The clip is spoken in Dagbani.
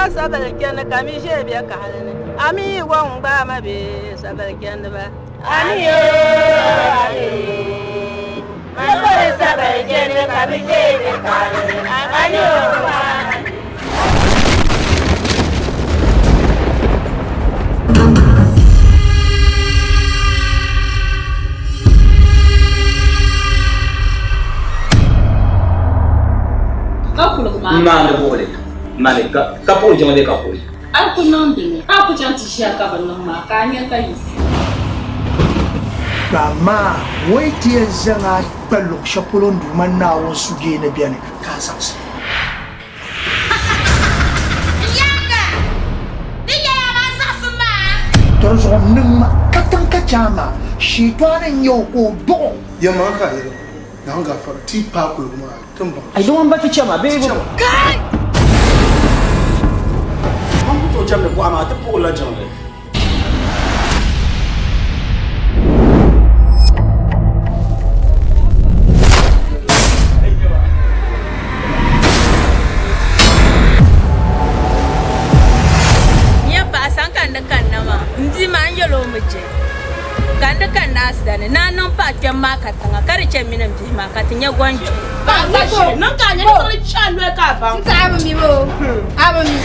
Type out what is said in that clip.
Kporila sabili chani ka mi ʒe bɛ kaɣili ni. A mi yi gɔŋ gbaai ma bee sabili chandiba? Ami yoo, ami yoo. Ma kpori sabili chani ka mi ʒe bɛ kaɣili ni. Ami yoo, ami. N maandi buɣili mani ka puɣi jiŋli bee ka puɣi. A ku niŋdi mi ka a ku chaŋ ti ʒiya ka bi niŋ maa ka a nya ka yiɣisi. To amaa o yi ti yɛn zaŋ a kpa luɣ shɛli polo n Duuma Naawuni sujee ni beni, ka a zaɣisi. To di zuɣu niŋ ma katiŋ ka chɛ a maa, shiintɔɣani n-nyɛ o ka o duɣ o. Yɛlimaŋli ka a yɛli ma, Naawuni gaafara, ti yi paai kuligu maa ni, ti ni baŋ. Ai di ŋun ba ti chɛ ma bee Ti chɛ ma. Kai! Man ku tooi chɛmdi buɣa maa ti puɣirila jiŋli. N yɛn paɣa sani ka n di kanna maa, m bia maa n yɛl o mi je ka n di kanna a sani ni a niŋ paɣa kpɛm maa katiŋa ka di chɛ m mini m bihi maa ka ti nya gɔnjo. Niŋ ka a nya ni zaŋli chaai noli ka a baŋ. N ti a bi mi ba o, a bi mi.